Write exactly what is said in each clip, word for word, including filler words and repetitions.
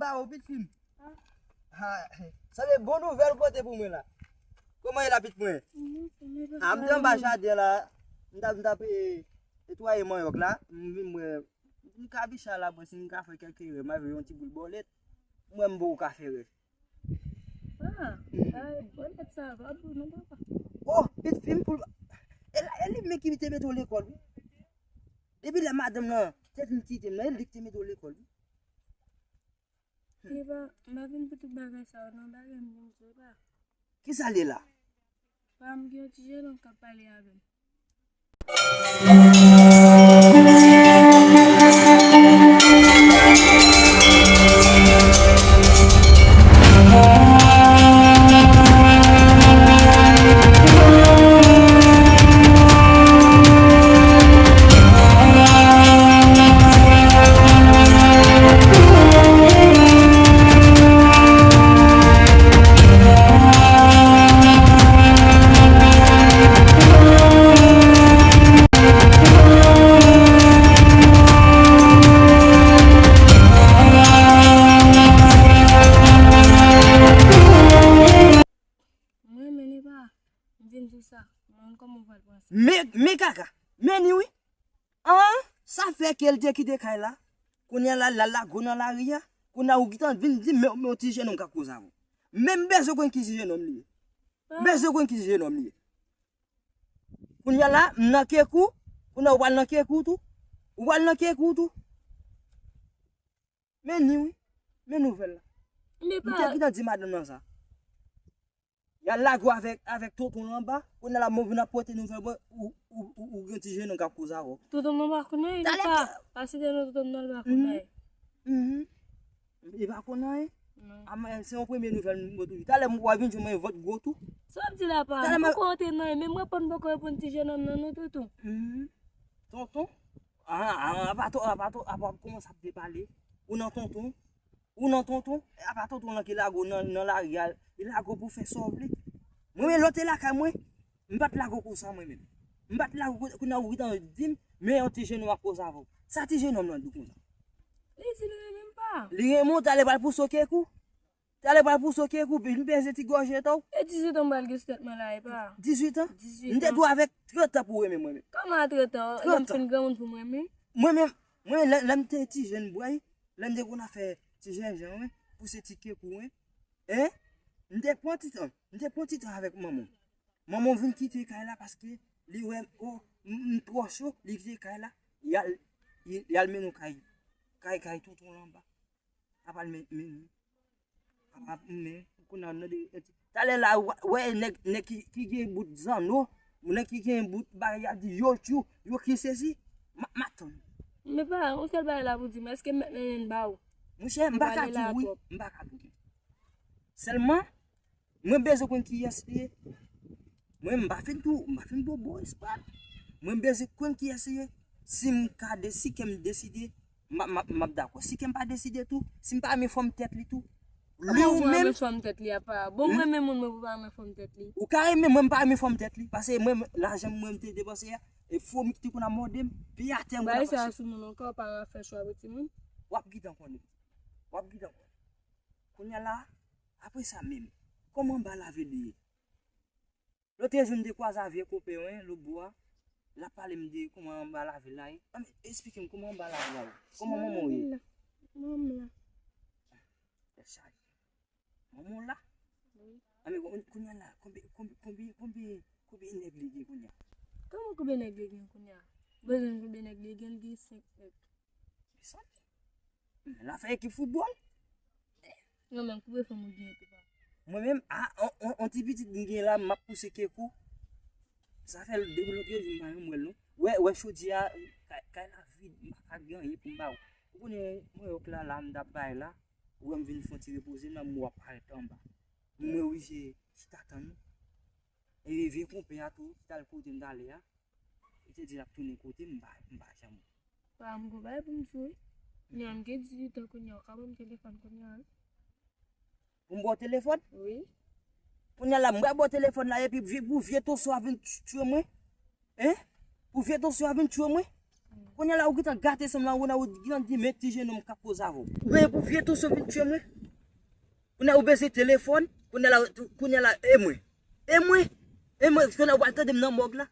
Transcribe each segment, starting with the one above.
Sa ou pit fi m? Ha, sa se bon nouvèl ou pote pou mwen la. Kòman ye la pit mwen? Ah, m te anba jaden la. M t ap, m t ap, eh, netwaye manyòk la. M vin m wè m ka bicha la, mwen si m ka fè kèk erè, m ap yon ti boul bòlèt. M wè m poko ka fè rèv. Ah, ah, bòlèt sa va bon non papa. Oh, pit fi m pou e la, e li menm ki te mete w lekòl wi. Depi lè madanm nan te vin kite m nan, e li ki te mete w lekòl wi. Epa, m pa vin pou tout bagay sa yo non, bagay m vin di w pa. Kisa l ye la? Pa m gen yon ti jennonm k ap pale avè m. Mwen menm li pa vin di sa. Mwen kòman w pral pran sa? Men, men kaka. Men ni wi. An, sa fè ke l te kite kay la. Kounye a la, l al lage w nan lari a. Kounye a ou gentan vin di m, men yon ti jennonm k ap koze avè w. Men m bezwen konn ki ti jennonm li ye. M bezwen konn ki ti jennonm li ye. Kounye a la, m nan kek ou. Kounye a ou pral nan kek ou tou. Ou pral nan kek ou tou. Men ni wi. Men nouvèl la. M te gentan di madanm nan sa. Y al lage w avèk, avèk tonton l anba. Kounye a la, mwen vin ap pote nouvèl mwen, ou, ou, ou, ou gen ti jennonm k ap koze avè w. Tonton m nan pa konn anyen, li pa. Pase de non tonton m nan, li pa konn anyen. Mhm. Li pa konn anyen? Non. A, men se yon premye nouvèl mwen toujou. Talè m w ap vin jwenn mwen vant gwo tou. Sa w ap di la pa? Talè m poko antre nan anyen, men mwen poko reponn ti jennonm nan non tonton. Mhm. Tonton? Ah, ah, apa to, apa to, apa kòmanse ap depale. Ou nan tonton? Ou nan tonton? E apa tonton lan ki lage w nan, nan lari a, li lage w pou fè sa w vle. Mwen menm lè w te lakay mwen, m pa t lage w konsa mwen menm. M pa t lage w, kounye a ou gentan di m, men yon ti jennonm ap koze avè w. Sa ti jennonm lan di w konsa? Li di li renmen m pa. Li renmen w, talè pral pouse w kek ou. Talè pral pouse w kek ou, vin peze ti gòj eta w. E dizuit an m pral gen sou tèt mwen la, epa. Dizuit an? Dizuit an. M te di w avèk trant an pou w renmen mwen menm. Kòman a trant an? Lè m fin granmoun pou m renmen? Mwen menm, mwen lè, lè m te ti jèn bway, lè m te konn ap fè ti jènjan wi, pouse ti kek ou wi. Hein? M te pran ti tan, m te pran ti tan avèk manman w. Manman w vin kite kay la paske li wè, oh, m, m twò cho, li kite kay la. Y al, y, y al mennen w kay, kay, kay tonton l anba. Apa l men, men, apa men, kounye a nan de, talè la, w, wè nèg, nèg ki, ki gen bout zanno, nèg ki gen bout bagay, y ap di yo tchou, yo ki sesi, m ap, m ap tann. Men pa, yon sèl bagay la pou di m, èske m mèt mennen l ba ou? Monchè, m pa ka di w wi, m pa ka di w. Sèlman, mwen bezwen konn kiyès li ye. Mwen, m pa fin tou, m pa fin bobo espas. Mwen, m bezwen konn kiyès li ye. Si m ka de, si kè m deside, m ap, m ap, m ap dakò. Si kè m pa deside tou, si m pa renmen fòm tèt li tou, li ou menm. Ou pa renmen fòm tèt li apa? Bon, mwen renmen moun mwen pou pa renmen fòm tèt li. Ou ka renmen, mwen m pa renmen fòm tèt li. Paske mwen, lajan mwen m te depanse a, e fo m ki te konn ap mòde m, pi atè mwen ap mache. Bay sa sou moun ankò, pa fè chwa pou timoun. W ap gentan konnen. W ap gentan konnen. Kounye a la, apre sa menm, kòman anba lavi li ye? Lòt jou m te kwaze a vye konpè mwen, lòt bò a, l ap pale m de kòman anba lavil la ye. Ann, esplike m kòman anba lavil la ye. Kòman manman w ye? Manman m la. Tèt chaje. Manman w la? Wi. Ann, men, kounye a la, konbyen, konbyen, konbyen, konbyen, konbyen nèg li gen kounye a? Kòman konbyen nèg li gen kounye a? Bezwen konbyen nèg li gen, li gen senk nèg. Mezanmi. L ap fè ekip foutbòl. Mwen menm, konbyen fanm ou genyen tou pa? Mwen menm, a, on, on, on ti pitit m genyen la, m ap pouse kek ou. Sa fè depi lòt jou m pa janm wè l non. Wè, wè chodyè a, kay, kay la vid, m pa ka gen anyen pou m ba ou. Ou konnen mwen wè w la, la m t ap bay la, ou wè m vin fè yon ti repoze m la, m wè w ap parèt anba. Mwen oblije chita tann ou. E vye konpè a tou, ki t al kote m t ale a, li te di l ap tounen kote m, m pa, m pa janm wè. Pa m gon bagay pou m di w wi. Kounye a m gen dizuit an kounye a, ou ka ban m telefòn kounye a wi. Pou m ba w telefòn? Wi. Kounye a la, m pral ba w telefòn la, epi vye, pou vye toso a vin t-, tchwe mwen? Hein? Pou vye toso a vin tchwe mwen? Hmm. Kounye a la, ou gentan gate sanm lan, ou nan, ou gentan di, men ti jenòm k ap koze avè w. Ou genyen pou vye tousou vin tchwe mwen. Kounye a, ou bezwen telefòn, kounye a la, kounye a la, e mwen. E mwen, e mwen, kounye a, ou pral tande m nan mòg la.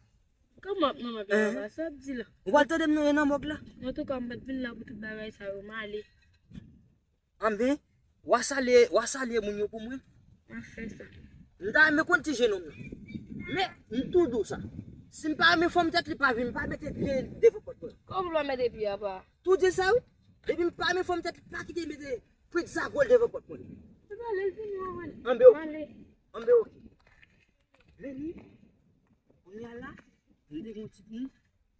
Kòman w ap nan mòg la, papa? Sa w ap di la? Ou pral tande m nan, nan mòg la. Antouka, m pa t vin la pou tout bagay sa yo, m ale. Anben, w a salye, w a salye moun yo pou mwen. M ap fè sa. M ta renmen konn ti jenòm nan. Men, m tou di w sa. Si m pa renmen fanm tèt li pa vin, m pa mete pye devan pòt mwen. Kòman w pa mete pye apa? Tou di sa wi. Depi m pa renmen fanm tèt li pa kite mete pye zago l devan pòt mwen. Se pa lè l vini an mwen. Anben, oke. Anben, oke. Vini. Kounye a la, m te gon ti pou m,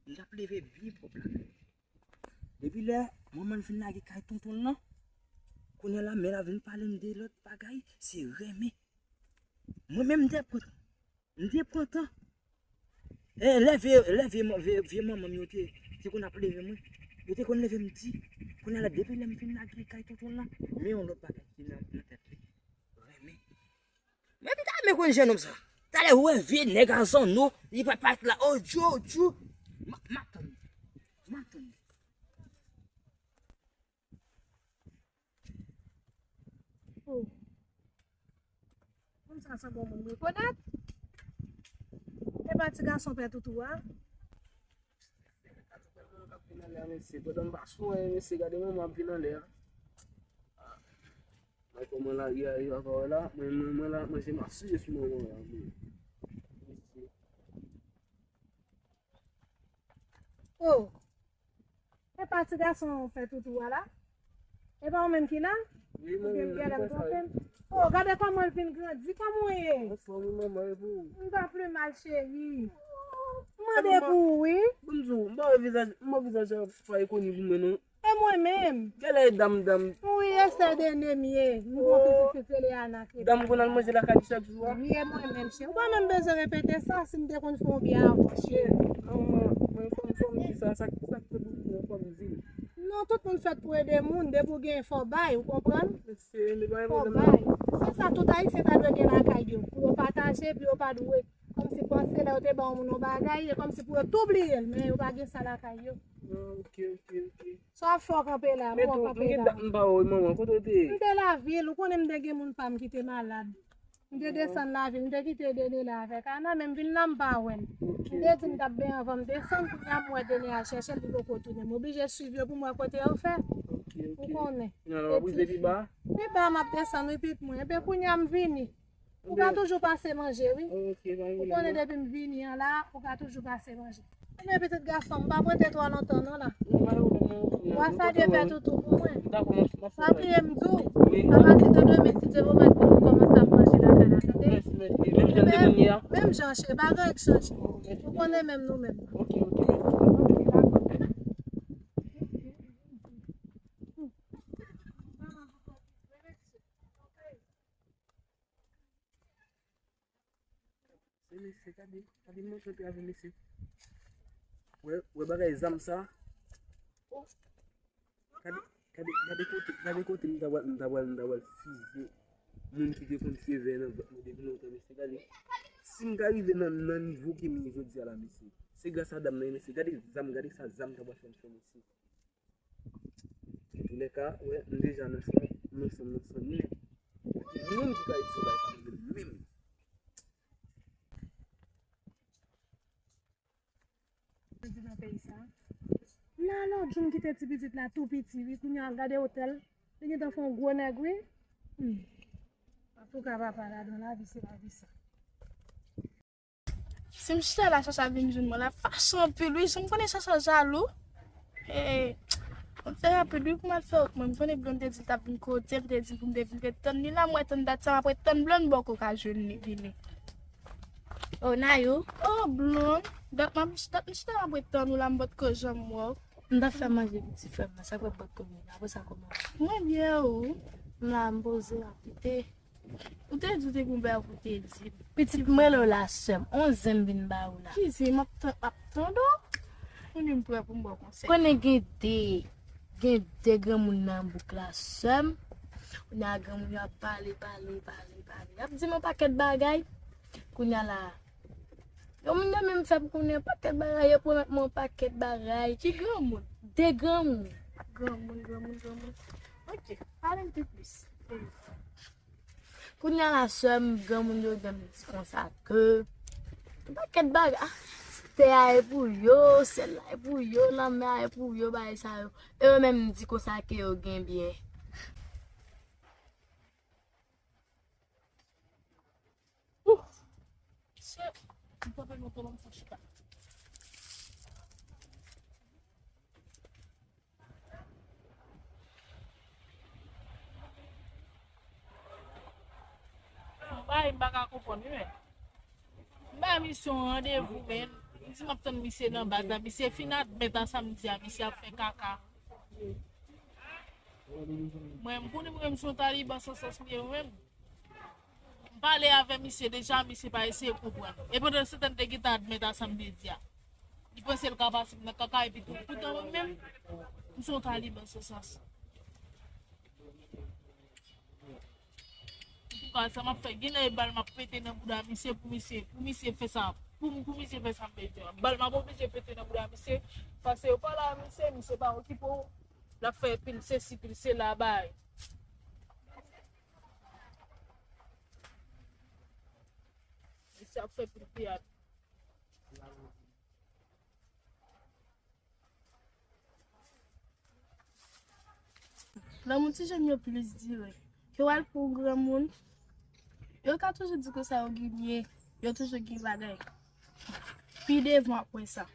m t ap leve byen pwòp la. Depi lè manman l fin lage kay tonton l lan, kounye a la, men l ap vin pale m de lòt bagay, se renmen. Mwen menm, m te pran, m te pran tan. E, lè vye, lè vye, vye, vye manman m yo te, te konn ap leve mwen, yo te konn leve m di, kounye a la, depi lè m fin lage kay tonton l lan, men yon lòt bagay ki nan, nan tèt li. Renmen. Men m ta renmen konn jennonm sa. Talè ou wè vye nèg a zanno, li pa parèt la. Oh, Djo, Djo. M ap, m ap tann. M ap tann. Oh. Moun sa sanble yon moun m rekonèt. E pa ti gason pè toutou a. Mesye, pandan m pa sou, mesye, gade manman ap vin anlè a. Gade kòman lari a ye, papa, wè la, mwen, mwen, mwen la, mwen se m ap siye sou manman an, mwen. Oh. E pa ti gason pè toutou a la? E pa ou menm ki la? Wi, mwen menm, m genlè m twonpe m. Oh, gade kòman l vin grandi, kòman w ye? Anfòm wi, manman, e pou ou? M pa pli mal, cheri. M mande pou ou, wi. Bon, m di w, m pa wè vizaj, m wè vizaj a fè koni pou mwen, non. E mwen menm. Genlè e dam, dam. Wi, e sè Dene m ye. M gon pitit ki rele Ana ki. Dam konn al manje lakay li chak jou a? Wi, e mwen menm, cheri. Ou pa menm bezwen repete sa, si m te konn fè w byen avan, cheri. Manman, mwen fò m, fò m di sa, sa, sa k fè pou mwen, fò m di l. Non, tout moun fèt pou ede moun, depi w genyen fò w bay, ou konprann? Mesye, li pa gen pwoblèm non. Fò w bay. Se sa tout Ayisyen ta dwe gen lakay yo, pou yo pataje, pou yo pa dwe kòmsi panse lè yo te ba yon moun yon bagay, e kòmsi pou yo tou bliye l, men yo pa gen sa lakay yo. Ah, ok, ok, ok. Sa w ap fè w kanpe la, men tou, m gen dat m pa wè w, manman, kote w te ye? M te lavil, ou konnen m te gen moun pa m ki te malad. M te desann lavil, m te kite Dene la avèk Ana, men m vin la m pa wè l. M te di m t ap benyen anvan m desann, kounye a m wè Dene al chèche l, li poko tounen. M oblije swiv yo pou m wè kote yo fè. Ou konnen. Kounye a la w ap rive pi ba? Pi ba m ap desann, wi, pitit mwen. Ebyen, kounye a m vini. Ou ka toujou pase manje, wi. Ou konnen depi m vini an la, ou ka toujou pase manje. Ebyen, pitit gason m, m p ap rete twò lontan non la. W a salye pè toutou pou mwen. Pa bliye m di w, apati de demen, si Dye vle, m ap kòmanse ap manje lakay la, tande? Menm jan, cheri, pa gen anyen k chanje. Ou konnen menm nou menm. Ok, dakò. Se mesye, gade, gade moun kanpe avè mesye. Wè, wè bagay zam sa. Gade, gade, gade kote, gade kote m ta pral, m ta pral, m ta pral fizye moun ki te konn fye vè nan vant mwen depi lontan, mesye, gade. Si m ka rive nan, nan nivo ke m ye jodi a la, mesye, se gras a dam nan, mesye. Gade zam, gade sa zam ta pral fè m fè, mesye. Antoulèka, wè, m deja nan san, nan san, nan san nèt. Ki moun ki ka itilize bagay sa menm, menm? Di nan peyi sa. Nan lòt jou m kite ti pitit la tou piti, wi, kounye a gade otèl. Li gentan fè yon gwo nèg, wi. Hmm. Antouka, papa, ladan lavi, se lavi sa. Si m chita la, Chacha vin jwenn mwen la, fache anpil, wi. Jan m konnen Chacha jalou. E, mwen fè rapid, wi, pou m al fè wout mwen. M konnen Blonde te di l t ap vin kote m, te di pou m te vin ret tann li la. M wè tann dat sa, m ap ret tann Blonde, m poko ka jwenn li vini. Oh, Nayou. Oh, Blonde. Dat m ap, dat m chita, m ap ret tann ou la, m potko janm wè w. M t ap fè manje pou ti frè m nan, sa k fè m potko vini. Apre sa, kòman w ye? Mwen byen, ou? M la, m poze, m ap kite. Ou te di w te gen yon bagay pou w te di m. Pitit, m rele w la, sè m. On zen m vin ba ou la. Ki zen? M ap tan-, m ap tande w. Ou di m prè pou m ba w konsèy. Konnen gen de, gen de granmoun nan bouk la, sè m. Kounye a granmoun yo ap pale, pale, pale, pale. Y ap di m yon pakèt bagay. Kounye a la, Granmoun nan menm fè m konnen yon pakèt bagay, yo pwomèt mwen yon pakèt bagay. Ki granmoun? De granmoun. Granmoun, granmoun, granmoun. Ok, pale m pi plis. Kounye a la, sè m, granmoun yo vin di konsa ke yon pakèt bagay, ah, tè a e pou yo, syèl la e pou yo, lanmè a e pou yo, bagay sa yo. E yo menm di konsa ke yo gen byen. Ouh! Se, m pa fè lontan, m fè chita. Bay, m pa ka konprann, wi, men. M bay misye yon randevou, men. M di m ap tann misye nan baz la. Misye fin admèt a sa m di a, misye ap fè kaka. Mwen, m konnen mwen, m se yon taliban san sans m ye, mwen menm. M pale avè misye deja, misye pa eseye konprann. E pandan se tan, li te gentan admèt a sa m te di a. Li panse l ka pase m nan kaka, epi tou, poutan mwen menm, m se yon taliban san sans. Antouka, sa m ap fè, genlè e bal m ap pete nan bouda misye pou misye, pou misye fè sa, pou, pou misye fè sa m bezwen an. Bal m ap oblije pete nan bouda misye, paske yo pale a misye, misye pa okipe w, l ap fè pil sesi, pil sela, bay. Misye ap fè pil teyat. Lanmou ti jèn yo plis dire. Ke w al pou yon granmoun, yo ka toujou di konsa yo gen byen, yo toujou gen bagay. Pi devan apre sa.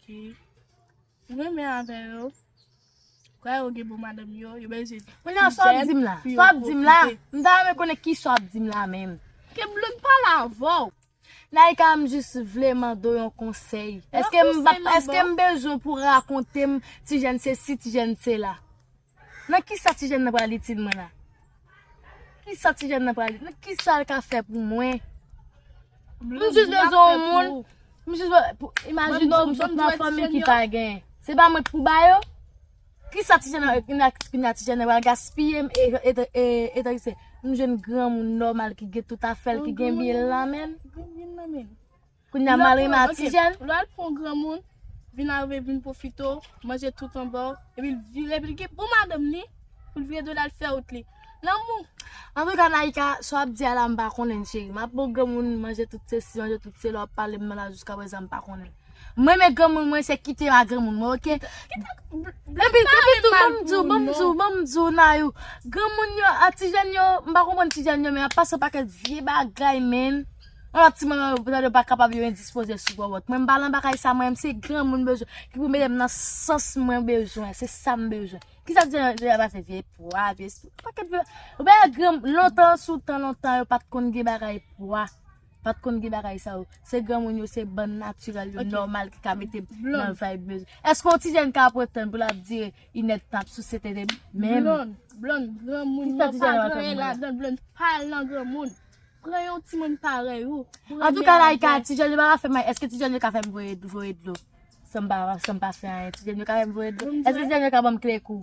Ki renmen avè yo, kwè yo gen bon madanm yo, yo bezwen. Kounye a, sa w ap di m la? Sa w ap di m la? M ta renmen konnen ki sa w ap di m la menm. Ke Blonde pale avè w. Naïka, m jis vle mande w yon konsèy. Èske m, èske m bezwen pou rakonte m ti jèn se si, ti jèn se la? Nan kisa ti jèn nan pral itil mwen la? Kisa ti jèn nan pral itil? Nan kisa l ka fè pou mwen? M jis bezwen yon moun. M jis bezwen, imajine w, m sot nan fanmi ki pa gen. Se pa mwen k pou ba yo? Kisa ti jèn nan, kisa ti jèn nan pral gaspiye m, e, e, e, etanke se m jwenn granmoun nòmal ki gen tout afè l, ki gen byen l nan men l. Kounye a m al renmen a ti jèn. Lè w al pran granmoun, vin arive vin pwofite w, manje tout anba w, epi l vire, epi l gen bon madanm li, pou l vire do l al fè wout li. Lanmou. Antouka, Naïka, sa w ap di a la, m pa konnen l, cheri. M ap pran granmoun, manje tout sesi, manje tout sela, w ap pale m nan la jiskaprezan, m pa konnen l. Mwen, men granmoun mwen, se kite m a granmoun mwen, oke? Epi, epi tou, ban m di w, ban m di w, ban m di w, Nayou. Granmoun yo, a ti jèn yo, m pa konprann ti jèn yo, men y ap pase yon pakèt vye bagay, men. Yon lòt ti manman yo, petèt yo pa kapab, yo endispoze sou bòbòt. Mwen, m pa nan bagay sa, mwen, se granmoun bezwen, ki pou mete m nan sans mwen bezwen, se sa m bezwen. Kisa ti jèn yo ap pase, vye pwa, vye sou, pakèt vye, ou pa gran, lontan, sou tan lontan, yo pa t konn gen bagay pwa. Pa t konn gen bagay sa yo. Se granmoun yo, se bann natirèl yo, nòmal ki ka mete m nan vibe bezwen. Èske yon ti jèn ka pretann pou l ap dire inèdtan ap souse tete menm? Blonde, Blonde, granmoun yo pa gen anyen ladan l, Blonde, pa al nan granmoun. Pran yon timoun parèy ou. Antouka, Naïka, ti jèn yo pa ka fè m anyen. Èske ti jèn yo ka fè m voye, voye dlo? San m pa, san m pa fè anyen. Ti jèn yo ka fè m voye dlo. Èske ti jèn yo ka ban m kle kou?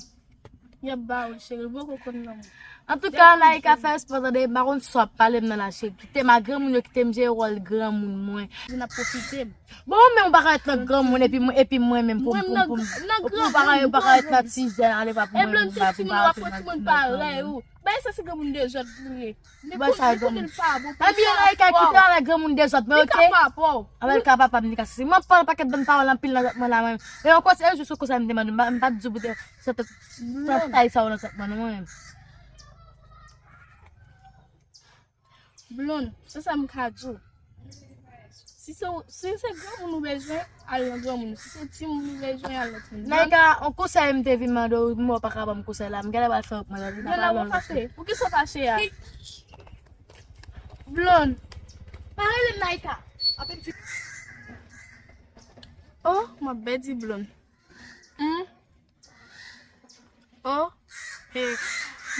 Y ap ba ou, cheri, ou poko konn lanmou. Antouka, Naïka fè espò tande, m pa konn sa w ap pale m nan la, cheri. Kite m a granmoun yo, kite m jere wòl granmoun mwen. Moun ap pwofite m. Bon, men ou pa ka ret nan granmoun, epi mwen, epi mwen menm pou m, pou m, pou m, ou pa ka, ou pa ka ret nan ti jèn, ale pa pou mwen, pou m pa, pou m pa ret nan granmoun. Bay sa se granmoun dezòd li ye. Bay sa granmoun. Ebyen, Naïka, kite avèk granmoun dezòd mwen, oke? Avèk ka papa m, li ka sesi. Mwen ap pale pakèt bann pawòl anpil nan tèt mwen la, mwen. E yon konsèy, yon jou sou konsèy m te mande, m pa, m pa t di w pou te, sa te, sa tay sa w nan tèt mwen, non, mwen menm. Blonde, se sa m ka di w. Si se, si se granmoun ou bezwen, al nan granmoun. Si se timoun ou bezwen, al nan timoun. Naïka, yon konsèy m te vin mande w, m wè w pa ka ban m konsèy la. M genlè pral fè w mwen, li pa pale w fache. Poukisa w fache a? Blonde. Pa rele m Naïka. Apre m di. Oh, m ap bèdi Blonde. Hmm. Oh, hey.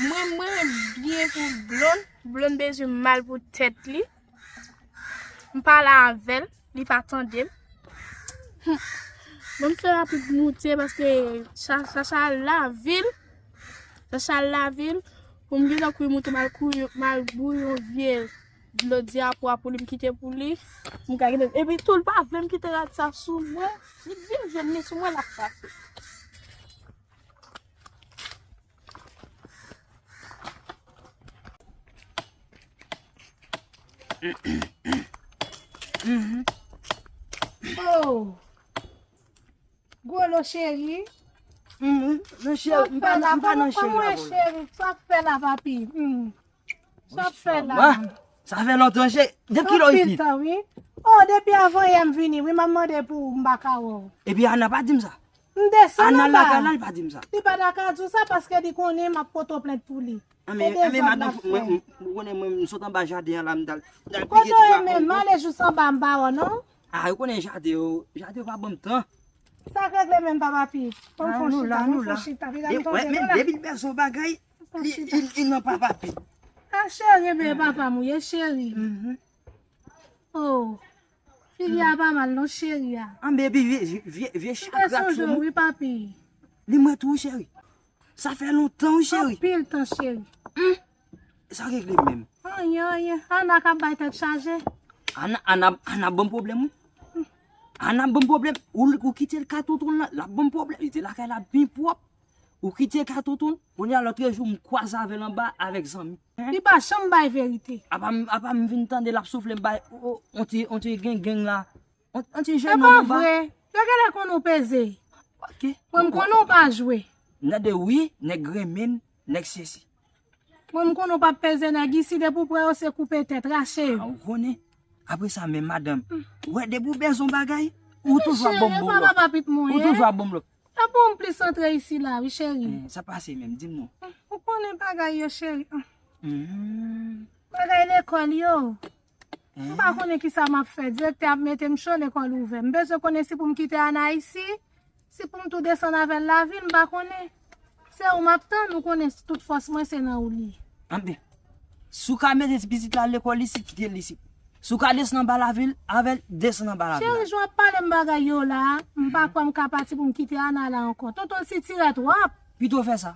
Mwen, mwen byen pou Blonde. Blonde bezwen mal pou tèt li. M pale avè l, li pa tande m. Hmm. Bon, m fè rapid moute paske Cha-, Chacha al lavil. Chacha al lavil. Pou m gentan kouri moute m al kouri, m al bouyi yon vye Dlo di apwa pou li m kite pou li. M ka kite. Epi tou, l pa vle m kite rad sa sou mwen. Li vin jwenn li sou mwen, l ap frape. Oh! Golo cheri. Mm, non, cheri, m pa nan, m pa nan cheri la, bolo. Cheri, sa fè la, papi. Mm. Sa fè la. Sa fè lontan, cheri. De kilè w isit? Anpil tan, wi. Oh, depi avan yè m vini, wi, m ap mande pou ou, m pa ka wè w. Epi Ana pa di m sa. M desann anba. Ana lakay la, li pa di m sa. Li pa ta ka di w sa paske li konnen m ap pote w plent pou li. Anben, anben, madanm, mwen, mwen, ou konnen mwen, m sot anba jaden an la, m t al, m t al pike ti pa kongo. Kote w ye menm? M ale jis anba, m pa wè w, non. Ah, ou konnen jaden yo, jaden yo pa ban m tan. Sa k regle menm, papa Pit? Ban m fè yon chita, ban m fè yon chita. Piga m tonbe, men la. Depi l bezwen bagay, li, li, li nan papa Pit. Ah, cheri, men papa m ou ye, cheri. Oh, figi a pa mal, non, cheri a. Anben, epi vye, vye, vye, vye chat rat sou mwen. Wi, papi. Li mwen tou, cheri. Sa fè lontan, wi, cheri. Anpil tan, cheri. Sa regle menm? Anyen, anyen. Ana k ap bay tèt chaje. Ana, Ana, Ana ban m pwoblèm, wi. Ana ban m pwoblèm. Ou, ou kite l ka tonton l la, l ap ban m pwoblèm. Li te lakay la byen pwòp. Ou kite l ka tonton l. Kounye a, lòtrejou, m kwaze avè l anba avèk zanmi. Li pa janm bay verite. Apa m, apa m vin tande l ap soufle m bay, o, o, on ti, on ti gengeng la. On, on ti jenou anba. E pa vre. Yo genlè konnen w peze. Ok. Mwen, m konnen w pa jwe. Nèg de wi, nèg renmen, nèg sesi. Mwen, m konnen w p ap peze nèg isi, depi w pran yo, se koupe tèt, rache yo. Ah, ou konnen. Apre sa, men madanm, ou wè, depi w bezwen yon bagay, ou toujou ap ban m bon lòf. Ou toujou ap ban m lòf. Epi w plis antre isi la, wi, cheri. Eh, sa pase menm, di m non. Ou konnen bagay yo, cheri. Bagay lekòl yo. M pa konnen kisa m ap fè. Direktè ap mete m cho, lekòl ouvè. M bezwen konnen si pou m kite Ana isi, si pou m tou desann avè l lavil, m pa konnen. Se ou m ap tann, ou konnen tout fòs mwen se nan ou li ye. Anben, si w ka mete pitit la lekòl isit, kite l isit. Si w ka desann anba lavil avè l, desann anba lavil la. Cheri, jan w ap pale m bagay yo la, m pa kwè m ka pati pou m kite Ana la ankò. Tonton l sitirè twòp. Pito fè sa.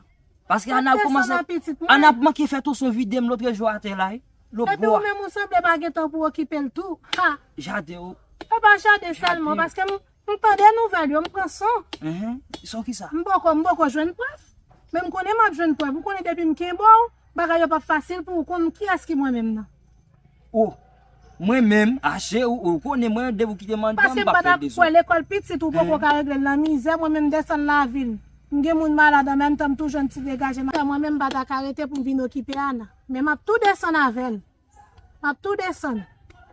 Paske Ana ap kòmanse, Ana ap manke fè toson vide m lòtrejou atè la, wi. Lòt bò a. Epi ou menm ou sanble pa gen tan pou okipe l tou. Ha! Jaden, o. E pa jaden sèlman, paske m, m tande nouvèl yo, m pran son. Enhen. Son kisa? M poko, m poko jwenn prèv. Men m konnen m ap jwenn prèv. M konnen depi m kenbe w, bagay yo p ap fasil pou ou konn kiyès ki mwen menm nan. O, mwen menm, achte, ou, ou konnen mwen, depi w kite m anndan, m p ap fè dezòd. Paske m pa t ap kwè lekòl pitit ou poko ka regle l nan mizè, mwen menm m desann lavil. M gen moun malad an menm tan, m tou jwenn ti degaje. Mwen menm m pa ta ka rete pou m vin okipe Ana. Men m ap tou desann avè l. M ap tou desann.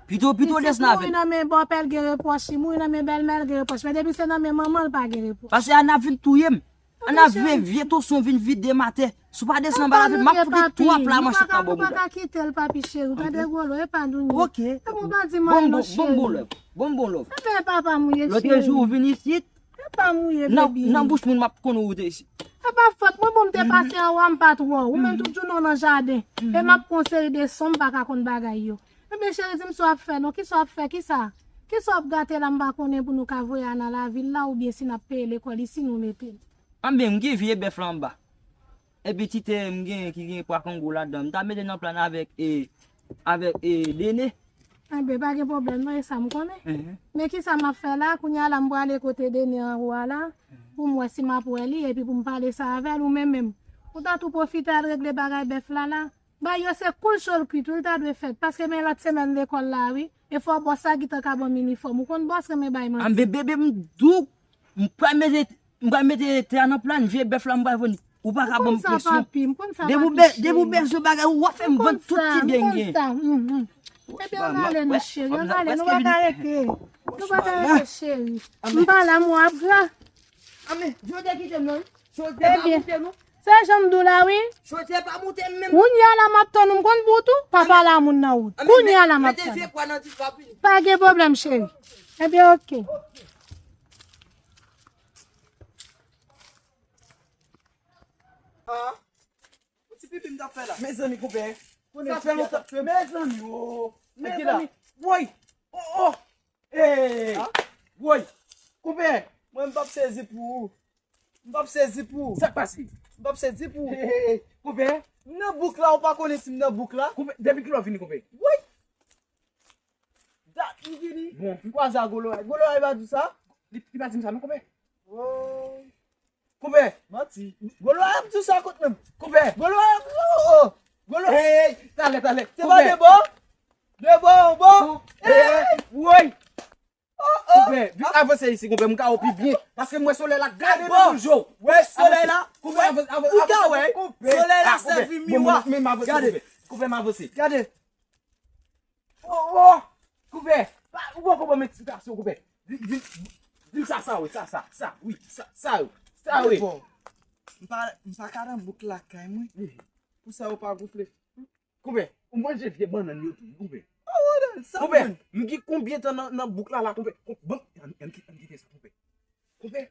Pito, pito desann avè l. Pitit mouri nan men bòpè l gen repwòch, li mouri nan men bèlmè l gen repwòch. Men depi se nan men manman l pa gen repwòch. Paske Ana ap vin touye m. Ana vye, vye toson vin vide m atè. Si w pa desann anba lavil, m ap fout li twa pla manchèt nan bò bouda. Ou pa ka kite l, papi cheri. Ou tande gwo lo, e pa nou ye. Ok. Epi w pa di m anyen non, cheri. Bon, bon, bon love. Bon, bon love. Ebyen, papa m ou ye, cheri. Lòtrejou, ou vin isit. E pa m ou ye, baby. Nan, nan bouch moun, m ap konn ou te isit. E pa fòt mwen, bon, m te pase anwa, m pa t wè w. Ou menm tou di w non nan jaden. E m ap pran yon seri de son, m pa ka konn bagay yo. Ebyen, cheri, di m sa w ap fè non. Kisa w ap fè? Kisa? Kisa w ap gate la, m pa konnen pou nou ka voye Ana lavil la, oubyen si n ap peye lekòl isi, nou mete l. Anben, m gen vye bèf la anba. Epi ti tè m gen ki gen pwa kango ladan. M ta mete nan plan avèk, e, avèk, e, Dene. Anben, pa gen pwoblèm, non, e sa m konnen. Men kisa m ap fè la, kounye a la, m prale kote Dene anwo a la, pou m wè si m ap wè li, epi pou m pale sa avè l, ou menm menm. Ou ta tou pwofite al regle bagay bèf la la. Bagay yo se koul cho l kwit, wi, l ta dwe fèt, paske men lòt semèn lekòl la, wi. E fò bòs la gentan ka ban m inifòm. Ou konn bòs renmen bay manti. Anben, bebe, m di w, m pral mete, m pral mete tè a nan plan, vye bèf la m pral vann. Ou pa ka ban m presyon. M konn sa, papi, m konn sa, papi cheri. Depi w be-, depi w bezwen bagay, w ap fè m vann tout ti byen m gen. M konn sa, m konn sa. Ebyen, ann ale non, cheri, ann ale, nou pa ka rete. Nou pa ka rete, cheri. M pa la, mwen ap gra. Anben, jodi a kite m non, wi. Jodi a pa moute non. Se jan m di w la, wi. Jodi a pa moute m menm. Kounye a la m ap tann ou, m konn bout ou. Pa pale a moun nan wout. Kounye a la m ap tann ou. Pa gen pwoblèm, cheri. Ebyen, oke. Ah, yon ti pipi m t ap fè la. Mezanmi, konpè. Sa fè lontan. Mezanmi, o. Mezanmi. Woy. O, o. Ey! Woy! Konpè, mwen m p ap sezi pou ou. M p ap sezi pou ou. Sa k pase? M p ap sezi pou ou. Ey, ey, ey, konpè. M nan bouk la, ou pa konnen si m nan bouk la. Konpè, depi kilè w vini, konpè? Woy! M vini. Bon. M kwaze a Goloray. Goloray pa di sa. Li, li pa di m sa, non, konpè. Oh. Konpè. Manti. Goloray ap di sa kot menm. Konpè. Goloray ap, oh, oh. Goloray. Hey, talè, talè. Se pa de bò? De bò, yon bò. Hey. Woy. Oh, oh. Konpè, vin avanse isi, konpè, m ka wè pi byen. Paske m wè solèy la gade nan jou. Wè solèy la. Konpè, avanse, avanse, ou ka wè, konpè. Solèy la sèvi miwa. Gade. Konpè, m avanse. Gade. Oh, oh. Konpè, pa, ou poko ban m eksplitasyon, konpè. Di, di, di m sa, sa, wi, sa, sa, sa, wi, sa, sa, wi, sa, wi. Bon. M pa, m pa ka nan bouk lakay mwen. Pou sa yo pa gonfle. Konpè, ou manje vye bannann yo tou, konpè. Konpè, m gen konbyen tan nan, nan bouk la, la, konpè. Konpè, ban, ann, ann ki-, ann kite sa, konpè. Konpè,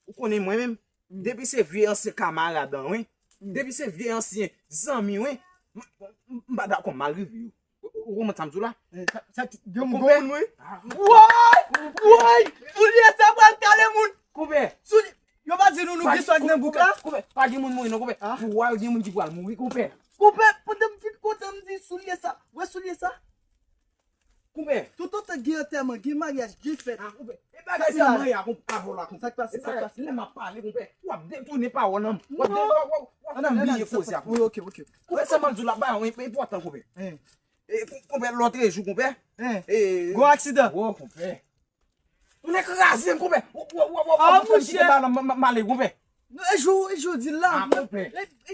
ou konnen mwen menm, depi se vye ansyen kamarad an, wi. Depi se vye ansyen zanmi, wi. M, m, m pa dakò mal rive yo. Ou, ou konprann sa m di w la? Eh, sa, sa, gen moun, gen moun, wi. Woy! Woy! Soulye sa pral kale moun. Konpè. Soulye, yo pa di nou, nou gen swag nan bouk la? Konpè, pa gen moun mouri non, konpè. Pou wal gen moun ki pral mouri, konpè. Konpè, pandan m fin kontan, m di soulye sa. Wè soulye sa? Konpè. Toutotan gen antèman, gen maryaj, gen fèt. Ah, konpè. E bagay sa mwen ya, konpè, avè w la, konpè. Sa k pase, sa k pase? Lè m ap pale, konpè, w ap detounen pawòl nan. W ap de-, w ap, w ap, w ap fè m bliye koze a, konpè. Wi, ok, ok. Konpè, sa m ap di w la, bagay enpòtan, konpè. E, konpè, lòtrejou, konpè. E, gwo aksidan. Wo, konpè. Tounen kraze m, konpè. Wo, wo, wo, wo, wo, kite m pale, m, m, m ale, konpè. Non, e jou, e jou di l la. Ah, konpè.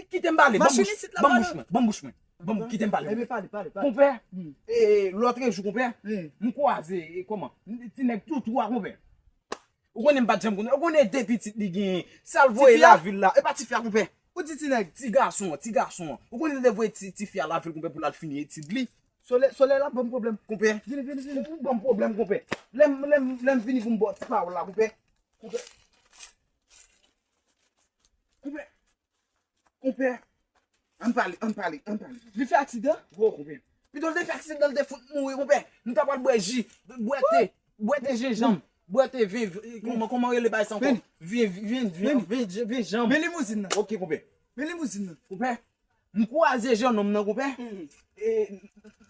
Kite m pale, ban m bouch, ban m bouch mwen, ban m bouch mwen. Ban m, kite m pale. Ebyen, pale, pale, pale. Konpè, e, lòtrejou, konpè, m kwaze, e, kòman? Ti nèg tou twa, konpè. Ou konnen m pa t janm konnen. Ou konnen de pitit li genyen. Sa l voye lavil la. E pa tifi a, konpè. Ou di ti nèg? Ti gason an, ti gason an. Ou konnen l te voye ti, tifi a lavil, konpè, pou l al fini etid li. Solèy, solèy la ban m pwoblèm. Konpè. Vini, vini, vini. Ou ban m pwoblèm, konpè. Lè m, lè m, lè m vini pou m ba w ti pawòl la, konpè. Konpè. Konpè. Ann pale, ann pale, ann pale. Li fè aksidan? Wo, konpè. Pito l te fè aksidan, l te fout mouri, konpè. Nou ta pral bwè ji, bwè te, bwè te jenjanm, bwè te vin, vin, kòman, kòman rele bagay sa ankò? Vin, vin, vin, vin, vin, vin, vin janm. Men limouzin nan. Ok, konpè. Men limouzin nan. Konpè. M kwaze jennonm nan, konpè. E,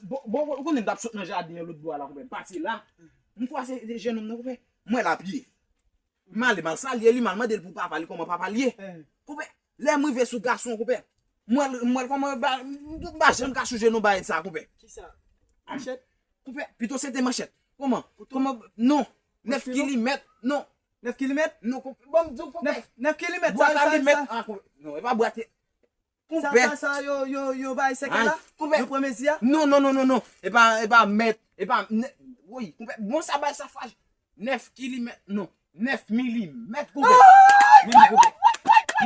bon, bon, ou konnen m t ap sot nan jaden an lòt bò a la, konpè. M pase la. M kwaze jennonm nan, konpè. M wè l ap ye. M ale, m al salye li, m al mande l pou papa li, kòman papa l ye. Konpè, lè m rive sou gason an, konpè, m wè l, m wè l kòman, m pa, m pa janm ka sonje non bagay sa, konpè. Kisa? Manchèt? Konpè, pito se te manchèt. Kòman? Kouto? Kòman? Non. Nèf kilimèt, non. Nèf kilimèt? Non, konpè, ban m di w, konpè. Nèf, nèf kilimèt, sa, sa, sa. Ah, konpè. Non, e pa bwate. Sa, konpè. Sa, sa, yo, yo, yo bay sèkèl la? Konpè. Yo pran mezi a? Non, non, non, non, non. E pa, e pa mèt, e pa, nè-, woy, konpè. Bon, sa bay sa faj. Nèf kilimèt, non. Nèf milimèt, konpè. Men ni, konpè.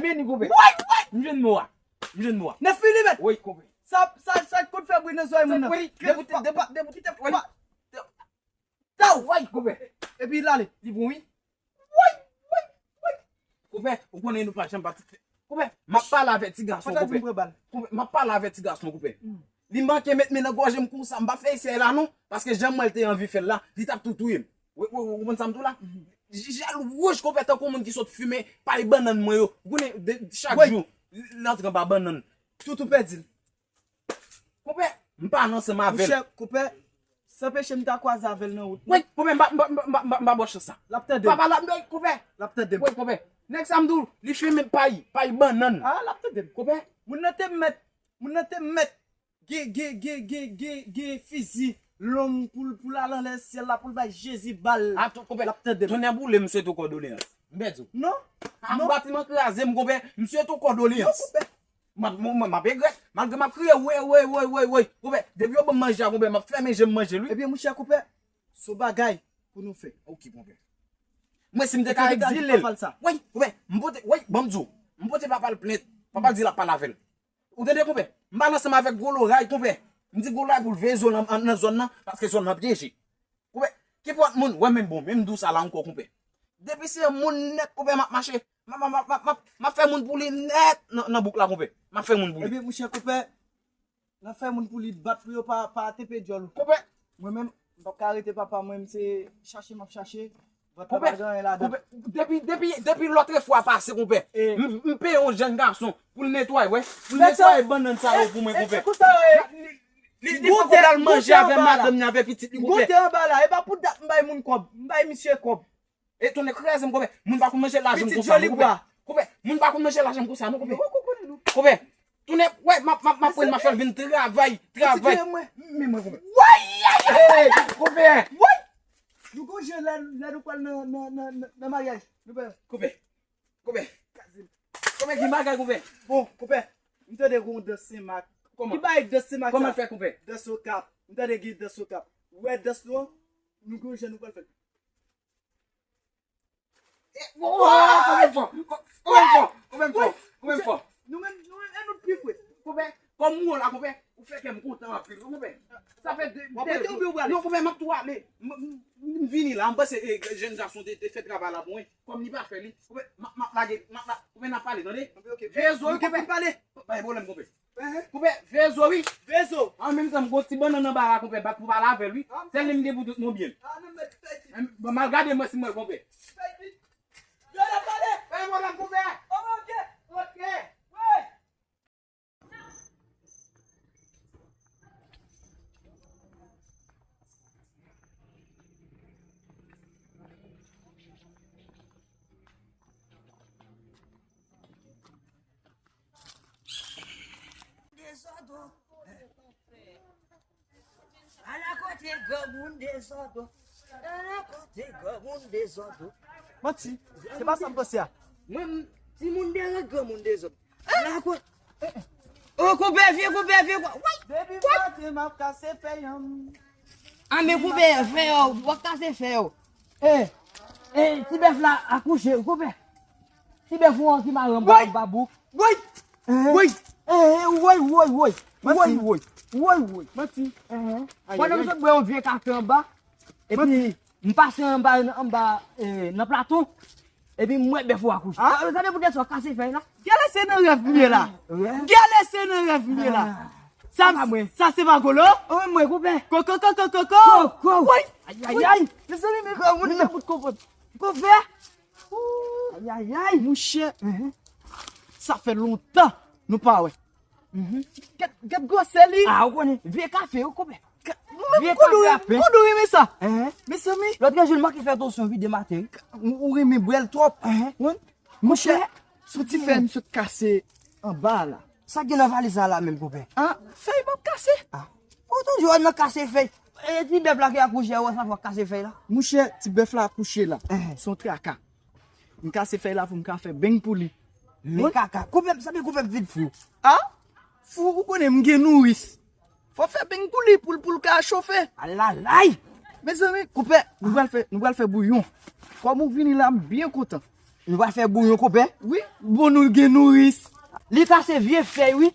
Men ni, konpè. M jwenn mo a. M jwenn mo a. Nèf milimèt? Wi, konpè. Sa, sa, sa konn fè bri nan zòrèy moun nan. Wi, depi, depi, depi, kite, wi. Taw! Woy, konpè. Epi l ale. Li bon, wi. Woy, woy, woy. Konpè, ou konnen nou pa janm pati. Konpè, m ap pale avèk ti gason, konpè. Konpè, m ap pale avèk ti gason, konpè. Li manke met men nan gòj m konsa, m pa fè eseye la non, paske jan m wè l te anvi fè l la, li t ap tou touye m. Ou, ou, ou konprann sa m di w la? J-, jèl wouj konpè tankou moun ki sot fimen pay bannann mwen yo. Ou konnen, de, chak jou, l antre anba bannann. Toutou pèdi l. Konpè, m pa ansanm avè l. Monchè, konpè, san peche m ta kwaze avè l nan wout. Wi, konpè, m pa, m pa, m pa, m pa, m pa ba w chans sa. L ap tande m. Papa la, m, konpè. L ap tande m. Wi, konpè. Nèg sa m di w, li fimen pay, pay bannann. Ah, l ap tande m. Konpè. Moun nan te mèt, moun nan te mèt gen, gen, gen fizi long pou l, pou l al anlè syèl la, pou l bay Jezi bal. Atann, konpè. L ap tande m. Tonnè boule m, m swete w kòdoleyans. M pèdi w. Non. Ah, non. Batiman kraze m, konpè. M swete w kòdoleyans. Non, konpè. M ap, m, m, m ap egrèt. Malgre m ap kriye, woy, woy, woy, woy, woy. Konpè, depi yo ban m manje a, konpè, m ap fèmen je m manje l, wi. Ebyen, monchè, konpè, se yon bagay pou nou fè. Ok, konpè. Mwen, si m te ka egzile l. Wi, konpè, m pote, wi, ban m di w. M pote papa l plent. Papa l di l ap pale avè l. Ou tande, konpè? M pale ansanm avèk Gwo Loray, konpè. M di Gwo Loray pou l veye zòn nan, nan zòn nan, paske zòn nan pyeje. Konpè, kenpòt moun, wè menm bon, menm di w sa la ankò, konpè. Depi se moun nèt, konpè, m ap mache. M ap, m ap, m ap, m ap, m ap fè moun pou li nèt nan, nan bouk la, konpè. M ap fè moun pou li. Ebyen, monchè, konpè, nan fè moun pou li bat pou yo pa, pa tepe djòl ou. Konpè. Mwen menm, m p ap ka rete papa, mwen, m se chache m ap chache. Vant la pa gen anyen ladan. Konpè, depi, depi, depi lòtrefwa pase, konpè. M, m peye yon jèn gason pou l netwaye, wè. Pou l netwaye bannann sa yo pou mwen, konpè. E, e, e, Li, li poko pral manje avè madanm ni avè pitit li, konpè. Goute anba la, e pa pou dat m bay moun kòb, m bay misye kòb. E tonnè kraze m, konpè. Moun pa konn manje lajan m konsa, non, konpè. Konpè, moun pa konn manje lajan m konsa, non, konpè. Konpè, tonnè, wè, m ap, m ap, m ap pran, m ap fè l vin travay, travay. Men mwen, konpè. Woy, ay, ay, ay, konpè. Woy! Nou gonje lè, lè nou pral nan, nan, nan, nan, nan maryaj. Nou pè. Konpè. Konpè. Konpè, ki bagay, konpè? Bon, konpè, m tande gen yon dans Senmak. Kòman? Ki bagay dans Senmak sa? Kòman l fè, konpè? Dans Okap. M tande gen dans Okap. Ou wè dans nou an? Nou gonje nou pral fè. Konpè m fò, konpè m fò, konpè m fò, konpè m fò. Nou menm, nou menm, e nou pi fre. Konpè, kòm ou la, konpè, ou fè kè m kontan anpil, konpè. Sa fè de, w ap rete oubyen w prale? Non, konpè, m ap tou ale. M, m, m vini la, m panse, e, jèn gason te, te fè travay la pou mwen. Kòm li pa fè li, konpè, m ap, m ap lage, m ap la, konpè, n ap pale, tande? Veye zo wi, konpè. Pale. Pa gen pwoblèm, konpè. Konpè, veye zo wi. Veye zo. An menm tan, m gon ti bannann anba la, konpè, bat pou pale avè l wi. Sèl li m gen pou tout mon byen. Bon, m al gade mwen si mwen, konpè. Yo la pale. Pa gen pwoblèm, konpè. Ok, ok. Dezòd, o. Ala kote granmoun dezòd, o. Ala kote granmoun dezòd, o. Manti, se pa sa m panse a. Mwen, m, timoun dezòd, granmoun dezòd. Ala kote. O, konpè, vye konpè, vye konpè. Woy! Depi maten, m ap kase fèy an. A, men konpè, fèy yo, w ap kase fèy yo. E, e, ti bèf la akouche, konpè. Ti bèf ou an ki mare anba, anba bouk. Woy! Woy! Woy, woy, woy, woy. Woy, woy. Woy, woy. Manti. Pandan m sot bwè yon vye kafe anba, epi m pase anba, anba, e, nan plato, epi m wè bèf ou akouche. A, gade poutèt sa w kase fèy la. Gèlè se nan rèv m ye la. Gèlè se nan rèv m ye la. Sa, sa se pa golo? Wi, mwen, konpè. Koko, koko, koko. Koko. Woy! Ayayay! Mezanmi, men granmoun nan bout konpòt. Konpè! Ayayay! Monchè, sa fè lontan nou pa wè. Gad, gad gwosè li. A, ou konnen, vye kafe, ou konpè. Vye kafe apen. Kote w renmen sa? Mezanmi. Lòt jou, l manke fè tansyon vide maten. Ou, ou renmen bwè l twòp. Monchè, soti fè m sot kase anba la. Sa gen nan valiz la la menm, konpè? A, fèy m ap kase. A. Ou toujou nan kase fèy. E ti bèf la ki akouche a, ou wè sa fò kase fèy la? Monchè, ti bèf la akouche la. Se yon traka. M kase fèy la pou m ka fè beny pou li. Men kaka. Konpè m, sa vle konpè m vin fou. A? Fou, ou konnen m gen nouris. Fò fè beny pou li, pou l, pou l ka chofe. Alalay! Mezanmi, konpè, nou pral fè, nou pral fè bouyon. Kòm ou vini la, m byen kontan. Nou pral fè bouyon, konpè? Wi, bon, nou gen nouris. Li kase vye fèy, wi.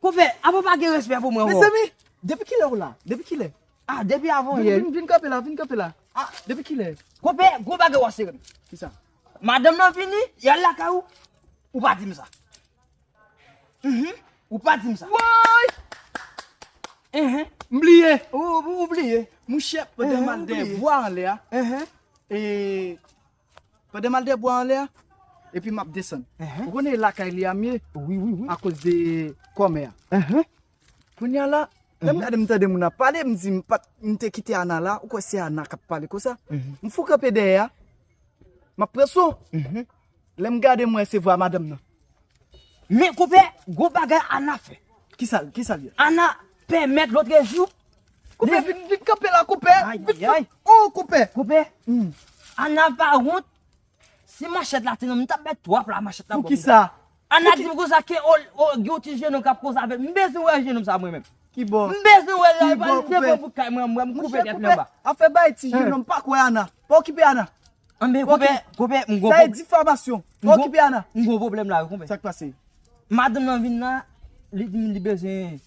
Konpè, apa w pa gen respè pou mwen ankò? Mezanmi, depi kilè ou la? Depi kilè? A, depi avan yè. Vin, vin, vin kanpe la, vin kanpe la. A, depi kilè? Konpè, gwo bagay w ap sere m. Kisa? Madanm nan vini, y al lakay ou. Ou pa di m sa. Mhm. Ou pa di m sa. Woy! Mhm. M bliye. Ou, ou, ou bliye. Monchè, pandan m al dèyè bwa anlè a. Mhm. E, pandan m al dèyè bwa anlè a, epi m ap desann. Ou konnen lakay li a m ye? Wi, wi, wi. Akoz de kòmè a. Kounye a la, lè m gade m tande moun ap pale, m di m pa t, m te kite Ana la, ou kwè se Ana k ap pale konsa? M fou kanpe dèyè a, m ap pran son. Lè m gade m wè se vwa madanm nan. Men konpè, gwo bagay Ana fè. Kisa, kisa l ye? Ana pèmèt lòt jou. Konpè, vin, vin kanpe la, konpè. Ayayay. O, konpè. Konpè, Ana pa wont. Si manchèt la te nan, m t ap mèt twa pla manchèt la. Poukisa? Ana di m konsa ke, o, o, gen yon ti jenòm k ap koze avè m. M bezwen wè jenòm sa mwen menm. Kibò? M bezwen wè l la, li pral devan bout kay mwen, mwen, m koupe tèt li anba. Afè bay ti jenòm, pa kwè Ana. Pa okipe Ana. Anben, konpè, konpè, m gon pwoblèm. Sa e difamasyon. Pa okipe Ana. M gon pwoblèm la, wi, konpè. Sa k pase? Madanm nan vin la, li di m li bezwen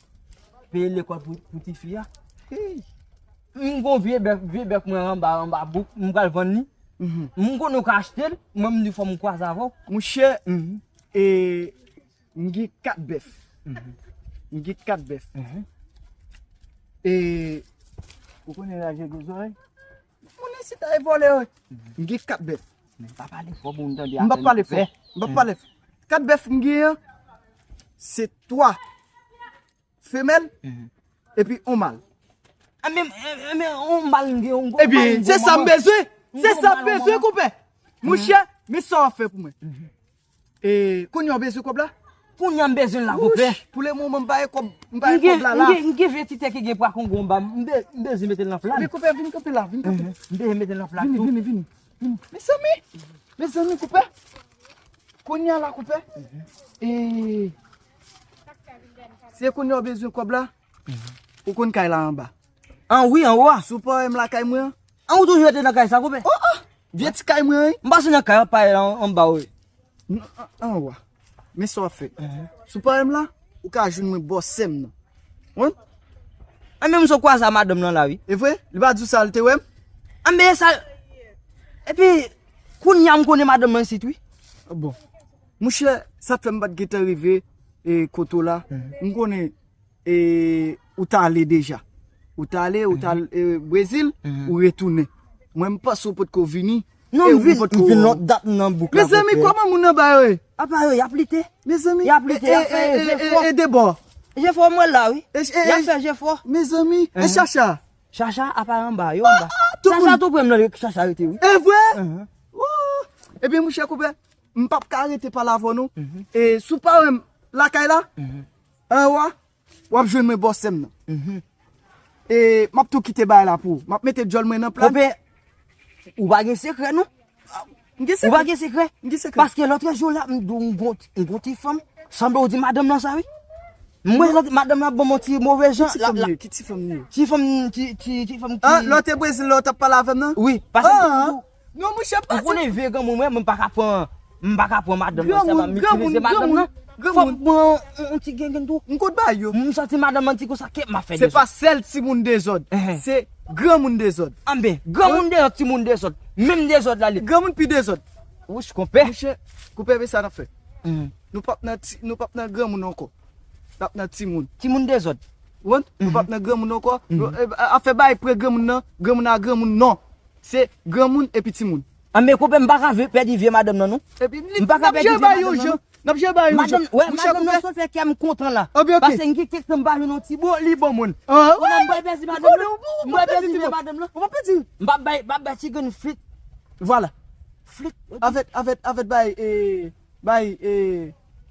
peye lekòl pou, pou tifi a. M gon vye bèf, vye bèf mwen anba, anba bouk, m pral vann li. M konnen w ka achte l, mwen m di fò m kwaze avè w. Monchè, e, m gen kat bèf. M gen kat bèf. E, ou konnen raje gwo zòrèy? Moun isit la e vòlè yo ye. M gen kat bèf. Men pa pale fò pou m tande. M p ap pale fò. M p ap pale fò. Kat bèf m genyen an, se twa femèl, epi on mal. Ebyen, ebyen, on mal m gen, on mal m gen. Ebyen, se sa m bezwen. Se sa m bezwen, konpè. Monchè, men sa w ap fè pou mwen. E, kounye a w bezwen kòb la? Kounye a m bezwen l la, konpè. Wouch, pou le moman, m pa gen kòb, m pa gen kòb la, la. M gen, m gen vye ti tè ki gen pwa Kongo anba m. M be-, m bezwen mete l nan plat. Vin, konpè, vin kanpe la, vin kanpe. M bezwen mete l nan plat tou. Vini, vini, vini. Mezanmi, mezanmi, konpè. Kounye a la, konpè. E, se kounye a w bezwen kòb la? Ou konn kay la anba? An wi, anwo a. Si w pa wè m lakay mwen an? An ou toujou rete nan kay sa, konpè? Oh, oh! Vye ti kay mwen an, wi. M pase nan kay an, pa la anba, wi. N-, an, anwo a. Men sa w ap fè. Si w pa wè m la, ou ka jwenn mwen bò sè m nan. Wi? An men m sot kwaze a madanm nan la, wi. E vre? Li pa di w sa l te wè m? An men sa. Epi, kounye a m konnen madanm nan isit, wi. Ah bon. Monchè, sa k fè m pa t gentan rive, e, kote w la. M konnen e, ou t ale deja. Ou t ale, ou t al, e, Brezil, ou retounen. Mwen, m panse w potko vini. Non, e m vin, m vin lòt dat nan bouk la. Mezanmi, kòman moun anba yo ye? Apa yo, y ap lite. Mezanmi, y ap lite, y ap fè jefò. E, e, e, e, e debò. Jefò mwen la, wi. Y ap fè jefò. Mezanmi, e Chacha? Chacha, apa anba, yo anba. Chacha tou pre m nan Chacha rete, wi. E vre? Oh! Ebyen, monchè, konpè, m p ap ka rete pale avè w, non. E, si w pa wè m lakay la, anwo a, w ap jwenn mwen bò sè m nan. E m ap tou kite bagay la pou ou. M ap mete djòl mwen nan plat. Konpè, ou pa gen sekrè, non? M gen sekrè. Ou pa gen sekrè? M gen sekrè. Paske lòt jou la, m di w, m gon, m gon ti fanm. Sanble w di madanm nan sa, wi. M wè madanm nan ban m yon ti move jan. Ki ti fanm li ye? Ki ti fanm li ye? Ti fanm, ti, ti, ti fanm ki... Ah, lè w te Brezil la, w t ap pale avè m nan? Wi, paske... Non, monchè, pa di. Ou konnen vye granmoun mwen, mwen m pa ka pran, m pa ka pran madanm nan sèlman, m itilize madanm nan. Fò m pran yon, yon ti gengen tou. M konn bay yo. M santi madanm nan ti konsa, kèt m ap fè dezòd. Se pa sèl timoun dezòd. Se granmoun dezòd. Anben, granmoun dezòd, timoun dezòd. Menm dezòd la li. Granmoun pi dezòd. Wouch, konpè. Monchè, konpè, men sa n ap fè. Nou p ap nan ti, nou p ap nan granmoun ankò. N ap nan timoun. Timoun dezòd. Ou konprann? Nou p ap nan granmoun ankò. Nou, e, afè bay pre granmoun nan, granmoun a granmoun, non. Se granmoun epi timoun. Anben, konpè, m pa ka pèdi vye madanm nan, non. Epi, m pa ka pèdi vye madanm nan, non. N ap jere bay yo jan. N ap jere bay yo jan. Madanm, wè, madanm nan sot fè kè m kontan la. Anben, oke. Paske m gen kèk tan m pa jwenn yon ti bon, li ban moun. Kounye a m pral pèdi madanm nan. M pral pèdi vye madanm nan. Ou p ap pèdi. M p ap bay, m p ap bay ti grenn flit. Vwala. Flit. Avèk, avèk, avèk bay, e, bay, e,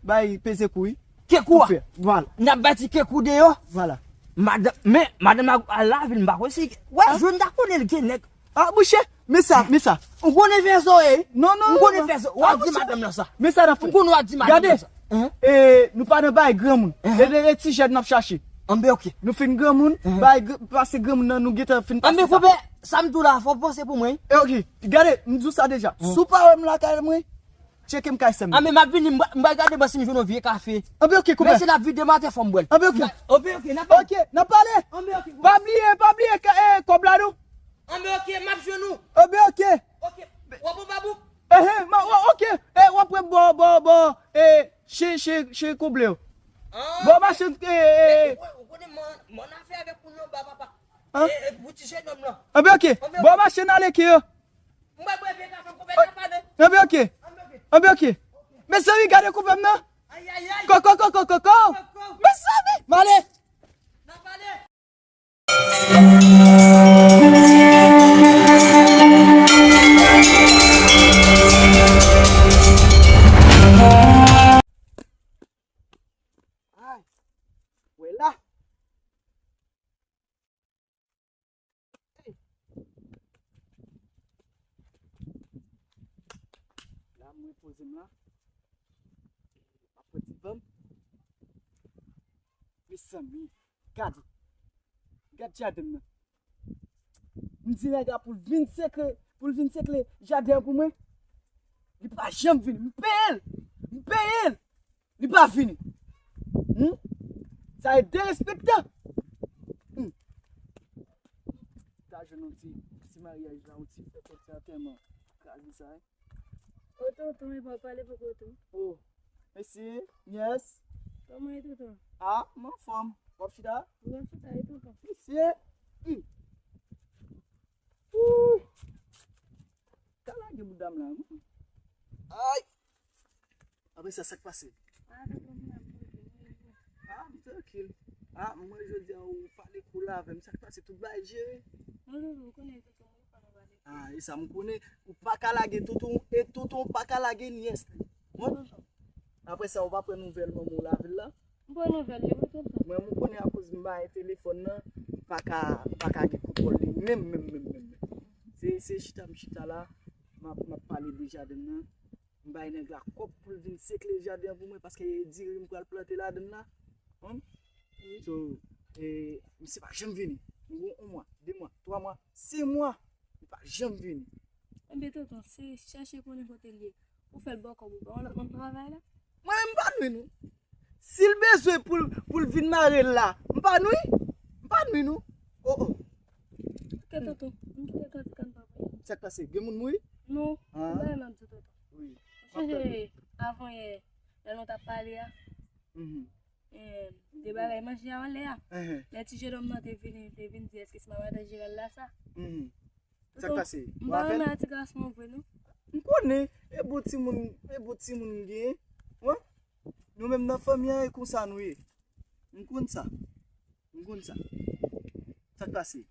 bay peze kou, wi. Kekou a. Vwala. N ap bay ti kekou deyò. Vwala. Madanm, men, madanm la al lavil, m pa konn si, wè, jwenn ta konnen l gen nèg. Ah, monchè, men sa, men sa. Ou konnen fè sa w ye? Non, non, non. Ou konnen fè sa w? W ap di madanm nan sa. Men sa n ap fè. Ou konnen w ap di madanm nan sa. Gade, e, nou pa nan bay granmoun. E, e, e ti jèn n ap chache. Anben, oke. Nou fin granmoun, bay gr-, pase granmoun nan, nou gentan fin pase sa. Anben, konpè, sa m di w la, fò w panse pou mwen. E, oke, gade, m di w sa deja. Si w pa wè m lakay mwen, tcheke m kay sè m. Anben, m ap vini, m pral gade mwen si m jwenn yon vye kafe. Anben, oke, konpè. Men si l ap vide maten, fò m bwè l. Anben, oke. Anben, oke, n ap pale. Anben, oke. Pa bliye, pa bliye, e, kòb la, non. Anben, oke, m ap jwenn ou. Anben, oke. Oke. W ap pran babou? Ehe, m a, w, oke. E, w ap pran bò, bò, bò, e, chen, chen, chen konble yo. Bò machin, e, e. Ou konnen, ou konnen man, man afè avèk moun nan ba papa. E, e, pou ti jennonm lan. Anben, oke. Bò machin ale ki yo. M pral bwè vye kafe m, konpè, n ap pale. Anben, oke. Anben, oke. Anben, oke. Mezanmi, gade konpè m nan. Ayayay. Koko, koko, koko. Koko. Mezanmi, m ale. N ap pale. Ay. Wè la. Hey. La, m repoze m la. M ap pran ti van m. Mezanmi, gade. Gad jaden m nan. M di nèg la pou l vin sekre, pou l vin sekre jaden an pou mwen. Li pa janm vini. M peye l. M peye l. Li pa vini. Hmm? Sa e derespektan. Hmm. Ta jwenn yon ti, ti maryaj la, yon ti fèt, yon ti antèman. Kraze sa, hein? O tonton, e pa pale poko tou. Oh, mesi, nyès. Kòman e tonton? Ah, m anfòm. W ap chita? Wi, m ap chita, e tonton? Mesi. Hmm. Ooh. Ka lage bout dam la, non? Ay! Apre sa, sa k pase? Ah, m trankil. Ah, mwen jodi a ou pale cool avè m. Sa k pase, tout bagay jere? Non, non, non, ou konnen tonton, mwen pa nan pale. Ah, e sa m konnen. Ou pa ka lage tonton, e tonton pa ka lage nyès li. Bon? Tonton. Apre sa, ou pa pran nouvèl manman w lavil la? M pran nouvèl li, wi, tonton. Mwen, m konnen akoz m ba e telefòn nan, pa ka, pa ka gen kontwòl li menm, menm, menm, menm, menm. Se, se chita m chita la, m ap, m ap pale de jaden nan. M bay nèg la kòb pou l vin sekle jaden an pou mwen, paske e diri m pral plante ladan l la. Konprann? Wi. So, e, misye pa janm vini. Nou gen yon mwa, de mwa, twa mwa, senk mwa, li pa janm vini. Enben, tonton, se chèche konnen kote l ye. Ou fè l bòkò pou ba yon lòt moun travay la? Mwen menm m pa nwi nou. Si l bezwen pou l, pou l vin mare l la, m pa nwi. M pa nwi nou. Oh, oh. Ok, tonton, m kite kantika m pa pou li. Sa k pase? Gen moun mouri? Non, ah, m pa renmen di tonton. Wi. Ou sonje avan yè, lè nou t ap pale a? Mhm. Eh, de bagay manje a anlè a. Mhm. Lè ti jenòm nan te vini, te vin di, èske se pa madan Jeral la sa? Mhm. Sa k pase? M pa renmen ti gason an vre, non. M konnen, e bon timoun, e bon timoun m genyen. Wi. Nou menm nan fanmi an, e konsa nou ye. M konn sa. M konn sa. Sa k pase?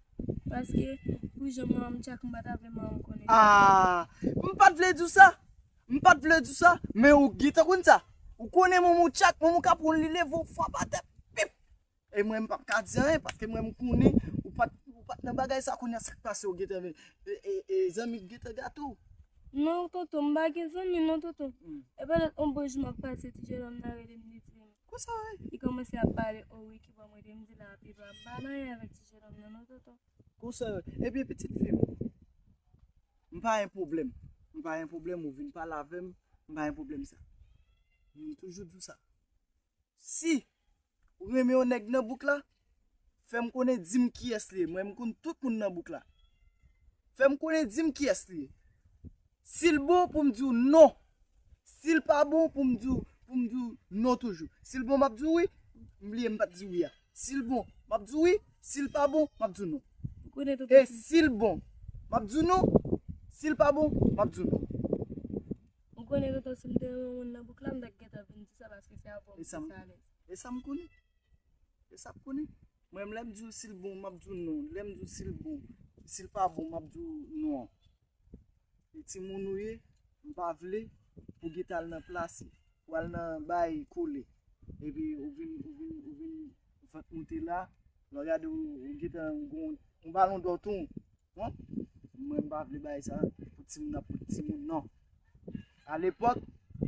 Paske, pou jan manman m tchak, m pa ta vle manman m konnen. Ah, m pa t vle di w sa. M pa t vle di w sa, men ou gentan konn sa. Ou konnen manman w tchak, manman w ka pran li leve w frap atè. Pip! E mwen, m p ap ka di anyen, paske mwen, m konnen ou pa t, ou pa t nan bagay sa, kounye a sa k pase, ou gentan vin, e, e, e, zanmi gentan gate w. Non, tonton, m pa gen zanmi, non, tonton. Hmm. E pandan yon bon jou, m ap pase, ti jenòm nan rele m, li di m. Konsa, wi. Li kòmanse ap pale, o wi, ki bò m rete, m di l ap, epa, m pa nan anyen avèk ti jenòm nan, non, tonton. Konsa, wi. Ebyen, pitit fi m, m pa gen pwoblèm. M pa gen pwoblèm, ou vin pale avè m, m pa gen pwoblèm sa. M toujou di w sa. Si ou renmen yon nèg nan bouk la, fè m konnen, di m kiyès li ye. Mwen, m konn tout moun nan bouk la. Fè m konnen, di m kiyès li ye. Si l bon pou m di w non. Si l pa bon pou m di w, pou m di w non toujou. Si l bon, m ap di w wi. M bliye m pa t di w wi a. Si l bon, m ap di w wi. Si l pa bon, m ap di w non. Ou konnen tonton. E si l bon, m ap di w non. Si l pa bon, m ap di w non. Ou konnen tonton, si m te renmen yon moun nan bouk la, m t ap gentan vin di sa paske se avè w m plis alèz. E sa m konnen. E sa m konnen. Mwen, lè m di w si l bon, m ap di w non. Lè m di w si l bon, si l pa bon, m ap di w non. E timoun ou ye, m pa vle pou gentan al nan plase. Ou al nan bay kole. Epi ou vin, ou vin, ou vin vant moute la. Lè w gade ou, ou gentan gon yon balon dò tou. Bon, mwen m pa vle bay sa pou timoun ap pou timoun non. Alepòk,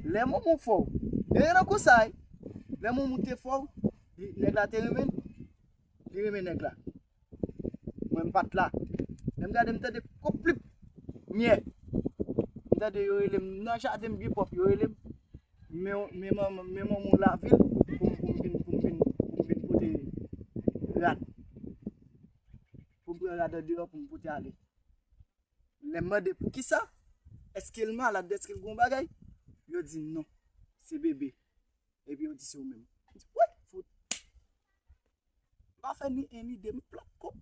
lè manman w fè w, e nan konsa wi. Lè manman w te fè w, li, nèg la te renmen l, li renmen nèg la. Mwen m pa t la. Lè m gade m tande kòk plip, myè. M tande yo rele m nan jaden m byen pwòp, yo rele m. Men, men manman, men manman w lavil pou m, pou m vin, pou m vin, pou m vin pote rad. Pou m pran rad andeyò pou m pote ale. Lè m mande poukisa, èske l malad, èske l gen yon bagay, yo di non, se bebe. Epi yo di se ou menm. M di, wi, fout. M pa fè ni en ni de, m plòp kòb,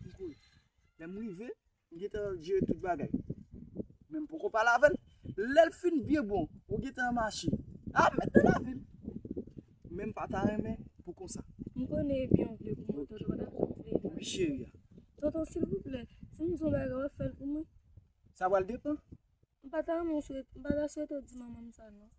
m kouri. Lè m rive, m gentan jere tout bagay. Men m poko pale avè l. Lè l fin byen bon, ou gentan mache. A, m met nan lavil. Men m pa ta renmen pou konsa. M konnen e byen w vle pou mwen, tonton, w t ap janm vle. Wi, cheri a. Tonton, silvouplè, si m di w yon bagay, w ap fè l pou mwen? Sa pral depann. M pa ta renmen w swete, m pa ta swete w di manman m sa, non.